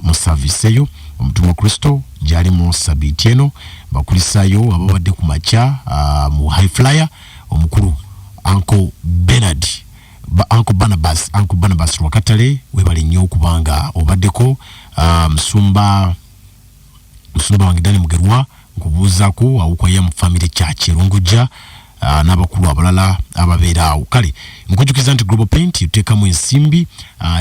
Mu service eyo omutumwa Kristo gyali mu sabiiti eno, bakulisaayo ababadde ku makya mu High Flyer, omukulu Uncle Bernard, Uncle Barnabas, Uncle Barnabas Rwakatale, webale nnyo okubanga obaddeko. Musumba wange Dani Mugerwa, nkubuuzaako awukwaya mu Family Church Erungujja, n'abakulu abalala ababeera awo. Kale nkujukiza nti Global Paint eteekamu ensimbi,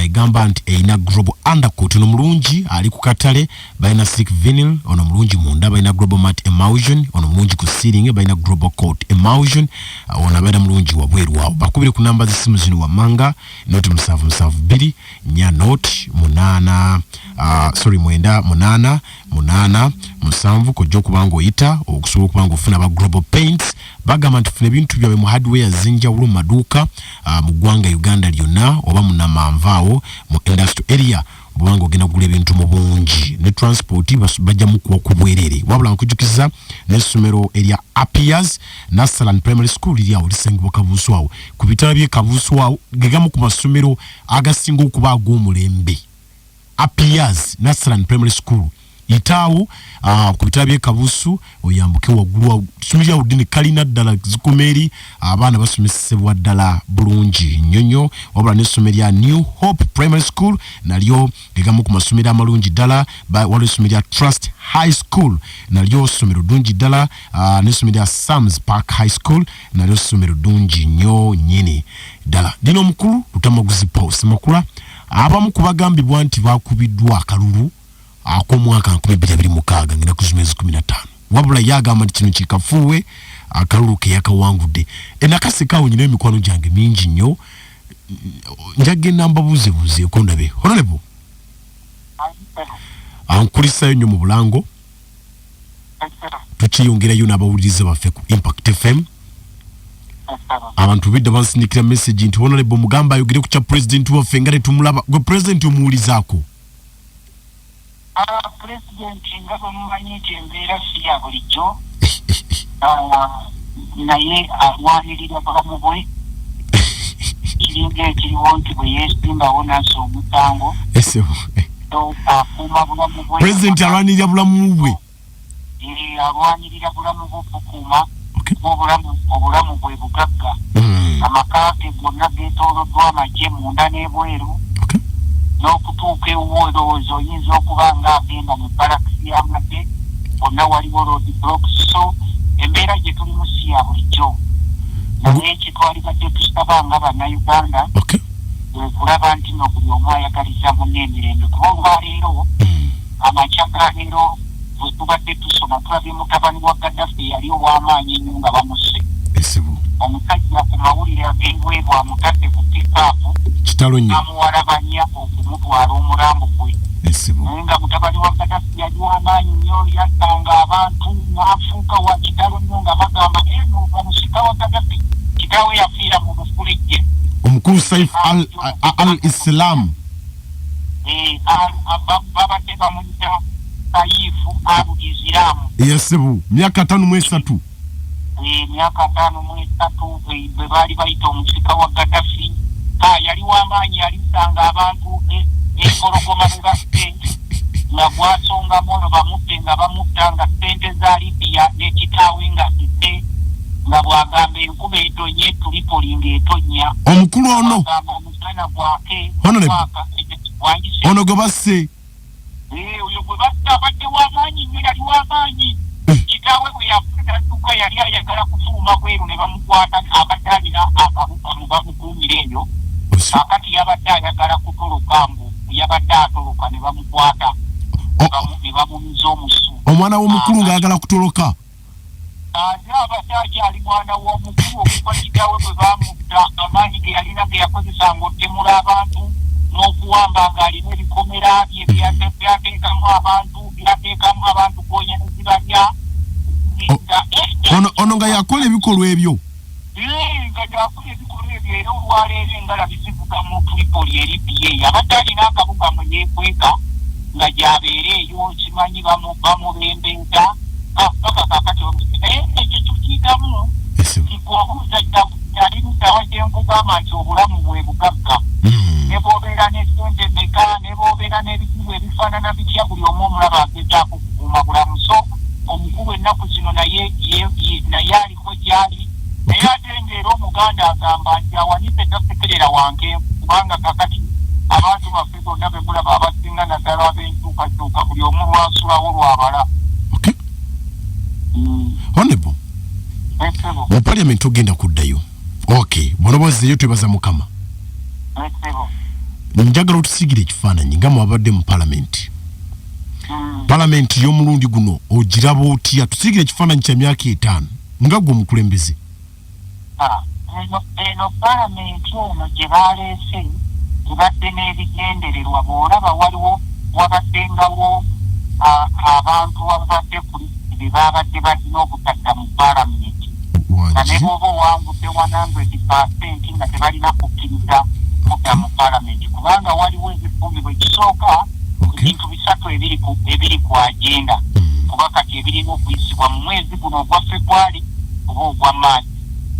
egamba nti erina Global Undercoat, ono mulungi ali ku katale, balina Silk Vinyl, ono mulungi munda, balina Global Matte Emulsion, ono mulungi ku ceiling, balina Global Coat Emulsion, ono abeera mulungi wabweru awo. Bakubire ku namba z'essimu zino wammanga: 0 7 7 2 4 0 8, sorry, 9 8 8 7. Kojja okuba nga oyita okusobola okuba nga ofuna aba Global Paints. Bagamba nti funa ebintu byabwe mu hardware ez'enjawulo mu maduuka mu ggwanga Uganda lyonna, oba mu Namanva awo mu industrial area. Bwobanga ogenda kugula ebintu mu bungi ne transport bajja mukuwa ku bwerere. Wabula nkujukiza n'essomero erya Apias Nasalan Primary School liri awo, lisangibwa Kabuusu awo ku bitala by'e Kabuusu awo, gegamu ku masomero agasinga okuba ag'omulembe. Apias Nasalan Primary School itaawo ku bitala by'e Kabuusu, oyambuke waggulu awo, ssomero lyawo ddene, kalina ddala zikoma eri, abaana basomesebwa ddala bulungi nnyo nnyo. Wabula n'essomero lya New Hope Primary School nalyo gegamu ku masomero amalungi ddala. Waliwo essomero lya Trust High School, nalyo ssomero ddungi ddala, n'essomero lya Sams Park High School nalyo ssomero ddungi nnyo nnyini ddala. Lino omukulu Lutamaguzi Paul Semakula, abamu ku bagambibwa nti bakubiddwa akalulu ak'omwaka 2026 ngenda kuzuma ezi 15, wabula ye agamba nti kino kikafuuwe, akalulu ke yakawangudde. Enakasekawo nyina emikwano gyange mingi nnyo, njagenda mbabuuzebuuzeeko ndabe. Honorable, ankulisayo nnyo mu bulango, tukiyongerayo n'abawuliriza baffe ku Impact FM. Abantu bidda bansindikira message nti honorable mugamba ayogere ku kya president waffe nga tetumulaba. Gwe president omuwulizaako? Pulezidenti nga bwe mumanyi nti embeera si ya bulijjo, naye alwanirira bulamu bwe. Kiringa ekiriwo nti bwe yeesimbawo nassa omusango, so akuuma bulamu bwe. President alwanirira bulamu bwe. Alwanirira bulamu bwe bukuuma obulamu bwe bugagga. Amaka ge gonna geetooloddwa amagye munda n'ebweru. N'okutuuka ewuwo olowooza oyinza okuba nga agenda mu balakisi y'amagye, bonna waliwo road blocks. So embeera gye tulimu si ya bulijjo, naye kyetwalibadde tusaba nga Bannayuganda kulaba nti no buli omu ayagaliza munne emirembe, kuba olwaleero amakya ga leero bwe tubadde tusoma tulabye mutabani wa Gaddafi yali ow'amaanyi ennyo nga bamusse. Omusajja ku mawulire ag'ebweru amutadde ku pikaapu. Kitalo nnyo. Amuwalabanya okumutwala omulambo gwe. Naye nga mutabani wa Gaddafi yali w'amaanyi nnyo, yattanga abantu n'afuuka wa kitalo nnyo nga bagamba eno omusika wa Gaddafi, kitaawe yafiira mu bufulejje. Omukulu Saif al Islam. Babadde bamuyita Saifu al Islam. Yasibu myaka 53. Emyaka 53, bwe baali bayita omusika wa Gaddafi. Yali w'amaanyi, yalisanga abantu, empologoma bwe batte nga gwasongamu ono bamutte nga bamutta, nga ssente za Libya ne kitaawe nga zite, nga bw'agamba enkuba etonye Tripoli ng'etonnya. Omukulu ono. Bw'agamba omusana gwake. Honorable. Gwaka wangise. Ono gwe basse. Oyo gwe batta abadde w'amaanyi nnyo, yali w'amaanyi. Kitaawe bwe yadduka yali ayagala kufuluma bweru ne bamukwata. Abadde alina akabuga mu bamukuumira eyo. Kaakati yabadde ayagala kutoloka, mbu yabadde atoloka ne bamukwata ne bamumiza omusu. Omwana w'omukulu ng'ayagala kutoloka. Ate abadde akyali mwana w'omukulu okuva kitaawe bwe bamutta, amaanyi ge yalina ge yakozesanga otemula abantu n'okuwamba, ng'alina ebikomera bye byateekamu abantu, byateekamu abantu gonya ne zibalya. Ono nga yakola ebikolwa ebyo. Nga yakola ebikolwa ebyo, era olwaleero engalabi zivuga mu Tripoli e Libya eyo. Abadde alina akabuga mu yeekweka nga gyabeera eyo, kimanyi bamubembeeta paka kakati. Naye ekyo tukigamu kigwobuuza aliruddawa kyenkugamba nti obulamu bwe bugagga. Ne bw'obeera ne ssente meka, ne bw'obeera n'ebizibu. bifaanana bitya, buli omu omulaba agezaako kukuuma bulamu. So omukulu ennaku zino naye naye aliko gyali, naye ate ngaera Omuganda agamba nti awanise tasekerera wanke, kubanga kakati abantu baffe bonna bemulaba abasinga, naddala ab'enkyukakyuka, buli omu lwasulawo lwabala. Honorable, mu parliament ogenda kuddayo? Okay, bona bozzeeyo, twebaza Mukama. Njagala otusiigire ekifaananyi nga mwabadde mu palamenti. Palamenti y'omulundi guno ogiraba otya? Tusiigire ekifaananyi kya myaka 5 nga gwe omukulembeze. Eno palamenti eno gye baleese ebadde n'ebigendererwa. Bw'olaba waliwo wabaddengawo abantu ababadde ku lisiti be babadde balina obutadda mu palamenti, nga ne bw'oba owangudde 100% nga tebalina kukkiriza kudda mu palamenti, kubanga waliwo ebifumbibwa. Ekisooka, ebintu bisatu ebiri ku agenda, kuba kati ebirina okuyisibwa mu mwezi guno ogwa Febwali oba ogwa Maaki.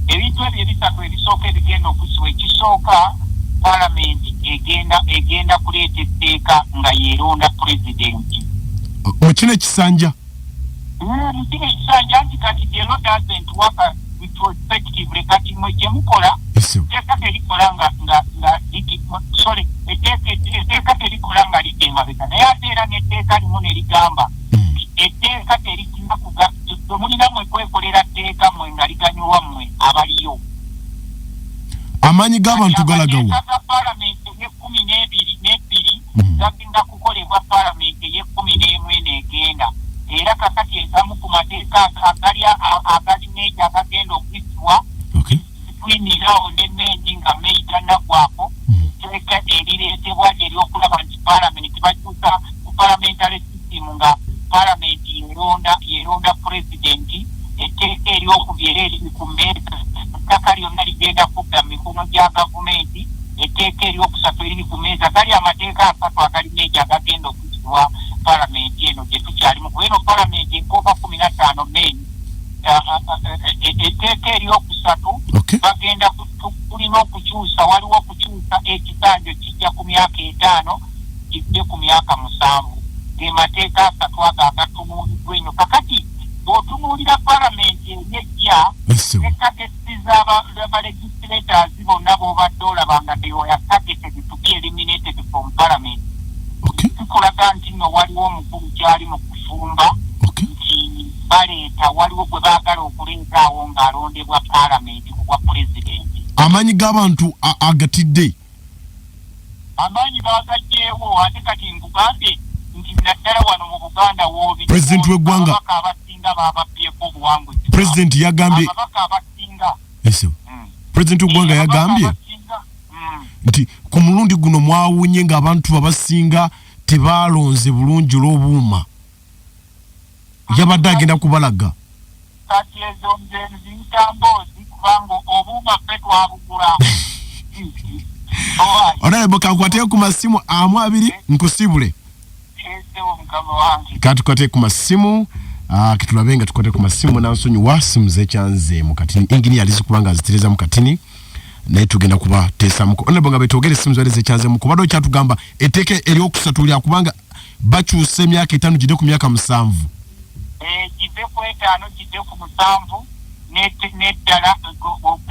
Ebintu ebyo ebisatu ebisooka ebigenda okuyisibwa, ekisooka, palamenti egenda kuleeta etteeka nga yeeronda pulezidenti. Mu kino ekisanja? Mu kino ekisanja, nti kati the law doesn't work retrospectively. Kati mwe kyemukola, etteeka terikola nga sorry, etteeka terikola nga lidda emabega, naye ate era n'etteeka limu ne ligamba etteeka terikina kuga temulina mwe kwekolera tteeka mmwe nga liganyulwa mmwe abaliyo. Amaanyi g'abantu galagawa? Ga palamenti ey'e 12 gagenda kukolebwa palamenti ey'e 11 eno egenda. Era kakati egamu ku mateeka agali agalina egyo agagenda okuyisibwa tuyimirawo ne May, nga May tannaggwako, etteeka erireetebwa eryokulaba nti palamenti bakyusa ku parliamentary system, nga palamenti yeronda pulezidenti. Etteeka eryokubiri era eriri ku mmeeza, ettaka lyonna ligenda kudda mu mikono gya gavumenti. Etteeka eryokusatu eriri ku mmeeza, gali amateeka asatu agalina egyo agagenda okuyisibwa palamenti eno gye tukyalimu, kuba eno palamenti ekooba 15 May. Etteeka eryokusatu, bagenda tulina okukyusa, waliwo okukyusa ekisanja kijja ku myaka 5 kijje ku myaka 7. Ge mateeka asatu ago agatunuuliddwa ennyo. Kakati bw'otunuulira palamenti eri ejja ne targets z'abalegislators bonna b'obadde olaba nga they were targeted to be eliminated from parliament, kikulaga nti nno waliwo omukulu kyali mu kufumba, nti baleeta, waliwo gwe baagala okuleeta awo ng'alondebwa palamenti ku bwa pulezidenti. Amaanyi g'abantu agatidde. Amaanyi bagajjeewo. Ate kati nkugambye nti naddala wano mu Buganda woobi President w'eggwanga- ababaka abasinga bababyeko obuwanguzi. President yagambye ababaka abasinga Ese, president w'eggwanga Ababaka yagambye abasinga, nti ku mulundi guno mwawunye ng'abantu abasinga tebalonze bulungi olw'obuuma, yabadde agenda kubalaga. Kati ezo nze nziyita mboozi, kubanga obuuma ffe twabugula. Owaayi. Honorable, kankwateko ku masimu amu abiri nkusibule. Esewo, mukama wange. Katukwate ku masimu, kitulabe nga tukwate ku masimu. Nansonyiwa, simu zekyanze mu katini, engini yali zikuba nga azitereza mu katini, naye tugenda kuba teesamuko. Honorable, nga betwogere, esimu zibadde zekyanze kubadde okyatugamba etteeka eryokusatu lyakubanga bakyusa emyaka 5 gidde ku myaka 7. Give ku 5 gidde ku 7, n'eddala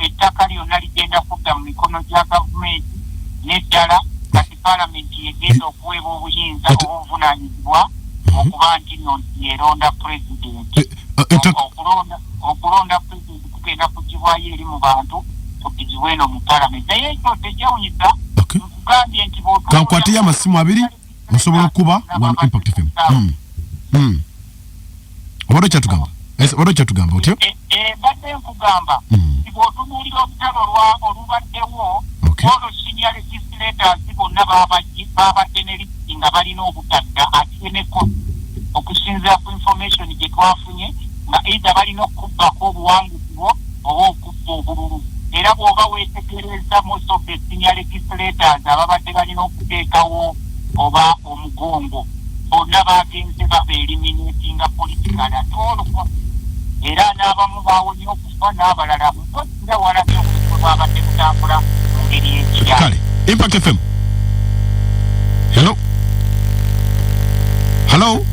ettaka lyonna ligenda kudda mu mikono gya gavumenti, n'eddala kati palamenti yegenda okuweebwa obuyinza oba obuvunaanyizibwa okuba nti nno nti yeronda pulezidenti. Okulonda pulezidenti kugenda kugibwayo eri mu bantu, kuddizibwa eno mu palamenti, naye ekyo tekyewunyisa. Nkugambye nti bw'otunuulira- Kankwateyo amasimu abiri, osobola okuba wano Impact FM. Obadde okyatugamba? Obadde okyatugamba otyo? Mbadde nkugamba nti bw'otunuulira olutalo olubaddewo, olwo senior legislators bonna babadde ne lisiti nga balina obutadda ateneko, okusinziira ku information gye twafunye, nga either balina okubbako obuwanguzi bwo oba okubba obululu. Era bw'oba weetegereza, most of the senior legislators ababadde balina okuteekawo oba omugongo bonna bagenze baba eliminatinga politically at all cost. Era n'abamu bawonye okufa n'abalala nga walabye obuzibu bwabadde butambula mu ngeri y'ekirya. Kale, Impact FM, hello. Hello.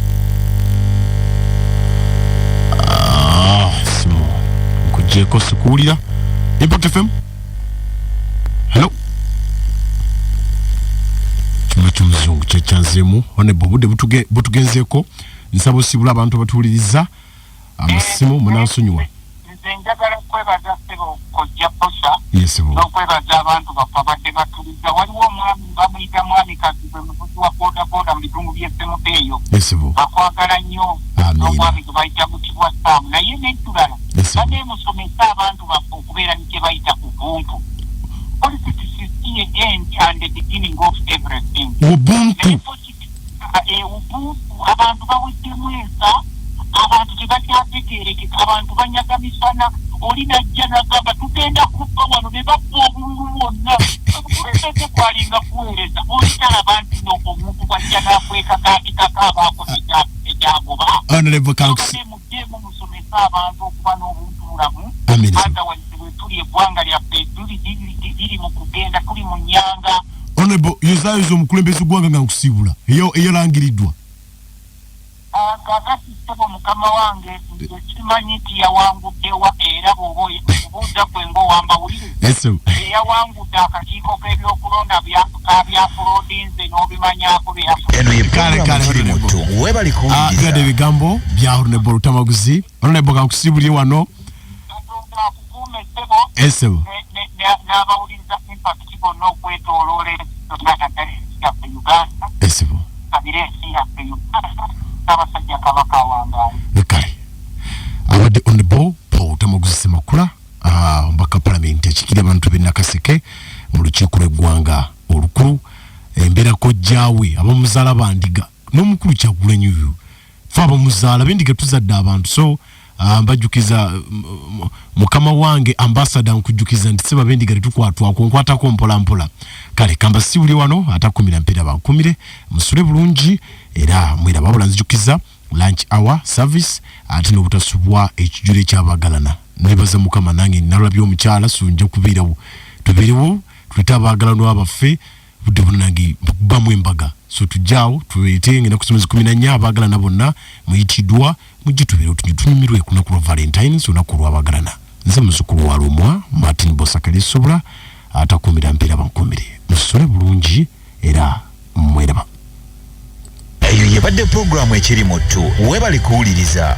Ah, simu nkugyeko sikuwulira. Impact FM. Hello. Kyuma ky'omuzungu kyekyanzeemu. Honorable, obudde butugenzeeko, nsaba osibula abantu abatuwuliriza amasimu, munansonyiwa. Nze njagala kwebaza ssebo Kojja Posa Yes. n'okwebaza abantu baffe abadde batuliza. Waliwo omwami bamuyita Mwami Kazibwe, muvuzi wa bodaboda mu bitundu by'e Ssemuto eyo. Yes. Akwagala nnyo. Amiina. N'omwami gwe bayita Mutibwa Saamu. Naye n'ekirala, Yes. badde musomese abantu baffe okubeera ne kye bayita ubuntu. Politics is the end and the beginning of everything. Ubuntu. Naye ubuntu abantu baweddemu ensa, abantu tebakyategeerekeka, abantu banyaga misana. Oli najja nagamba tugenda kubba wano, ne babba obululu bwonna. Obukulembeze kwalinga kuweereza, oli talaba nti no omuntu bwajja n'akweka katikako abaako ekyagoba. Honorable Kanks. Abadde mugjeemu musomese abantu okuba n'obuntu bulamu. Amiina. Otherwise bwe tuli eggwanga lyaffe liri mu kugenda, tuli mu nnyanga. Honorable, yozaayoza omukulembeze gwanga nga nkusiibula eyalangiriddwa. Kaakati ssebo mukama wange, nze simanyi nti yawanguddewa, era bw'oba okubuuza kwe ng'owambawulire Yes. eyawangudde akakiiko k'ebyokulonda kabyafuloodinze n'obimanyaako bye Eno ye Kale, pulogulaamu kale, Kiri Honorable. Muttu. Webali Ah, kuwuliriza. byadde ebigambo bya Honorable Lutamaguzi. Honorable, kankusiibulye wano. Katonda akukuume ssebo. Esebo. N'abawuliriza Impact bonna okwetooloola ensi yonna, naddala ensi yaffe Uganda. Esebo. Kabire ensi yaffe Uganda, Ssaabasajja Kabaka awangaale. Kale, abadde Honorable Paul Lutamaguzi Ssemakula, omubaka palamenti akiikirira abantu b'e Nakaseke mu lukiiko lw'eggwanga olukulu. Embeera kojjaawe abamuzaala bandiga n'omukulu Kyagulanyi oyo, fe abamuzaala bendiga tuzadde abantu. So mbajjukiza mukama wange ambassador, nkujjukiza nti seba bendiga tetukwatwako, nkwatako mpola mpola. Kale kambasiibuli wano, atakumira mpeera bankumire, musule bulungi era mwera babula. Nzijukiza lunch hour service ate n'obutasubwa ekijjulo ekyabagalana. Nebaza Mukama, nange nalabye omukyala, so nja kubeerawo, tubeerewo tulete abaagalana baffe. Budde buno nange bamu embaga, so tujjaawo tuleete ngenda kusoma 14. Abaagalana bonna muyitiddwa, mujje tubeerewo tunyumirwe ku lunaku lwa Valentines, olunaku lw'abagalana. Nze muzukulu wa Lumwa Martin Bosakalisobula, atakumira mpeera bankumire, musule bulungi era mweraba. Eyo yebadde pulogulaamu Ekiri Muttu. Webali kuwuliriza.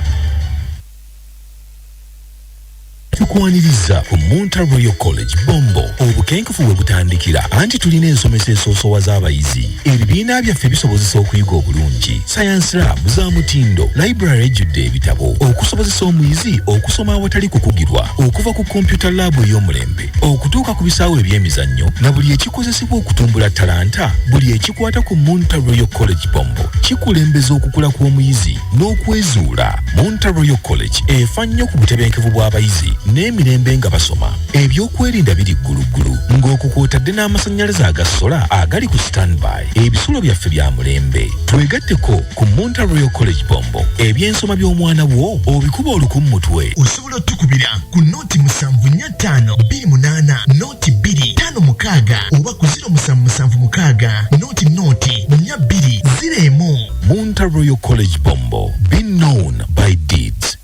Tukwaniriza ku Munta Royal College Bombo. Obukenkufu bwe butandikira, anti tulina ensomesa esoosowaza abayizi. Ebibiina byaffe bisobozesa okuyiga obulungi, science lab za mutindo, library ejjudde ebitabo okusobozesa omuyizi okusoma awatali kukugirwa, okuva ku computer lab ey'omulembe okutuuka ku bisaawe eby'emizannyo na buli ekikozesebwa okutumbula talanta. Buli ekikwata ku Munta Royal College Bombo kikulembeza okukula kw'omuyizi n'okwezuula. Munta Royal College efa nnyo ku butebenkevu bw'abayizi n'emirembe nga basoma. Ebyokwerinda biri gguluggulu, ng'okwo kw'otadde n'amasannyalaze aga solar agali ku standby. Ebisulo byaffe bya mulembe. Twegatteko ku Munta Royal College Bombo. Ebyensoma by'omwana wo obikuba oluku mu mutwe. Osobola otukubira ku 074 28 02 56 oba ku 0776 00 42 01. Munta Royal College Bombo, be known by deeds.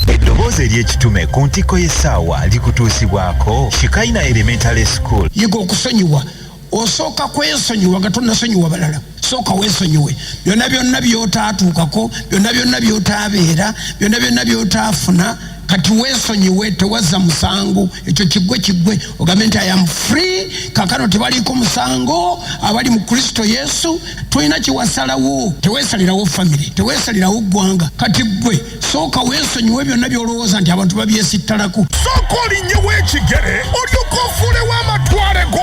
Eddoboozi ery'ekitume ku ntikko y'essaawa likutuusibwako Shikaina Elementary School. Yiga okusonyiwa. Osooka kwesonyiwa nga tonnasonyiwa balala. Sooka weesonyiwe byonna byonna byotaatuukako, byonna byonna byotaabeera, byonna byonna byotaafuna. Kati weesonyiwe, tewazza musango, ekyo kiggwe kiggwe, ogambe nti I am free. Kakano tebaliiko musango abali mu Kristo Yesu. Tolina kiwasalawo, teweesalirawo famire, teweesalirawo ggwanga. Kati gwe sooka weesonyiwe byonna byolowooza nti abantu babyesittalako. Sooka olinnyewo ekigere olyoka ofuulewo amatwale go.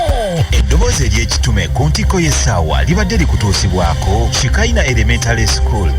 Eddoboozi ery'ekitume ku ntikko y'essaawa libadde likutuusibwako Shikaina Elementary School.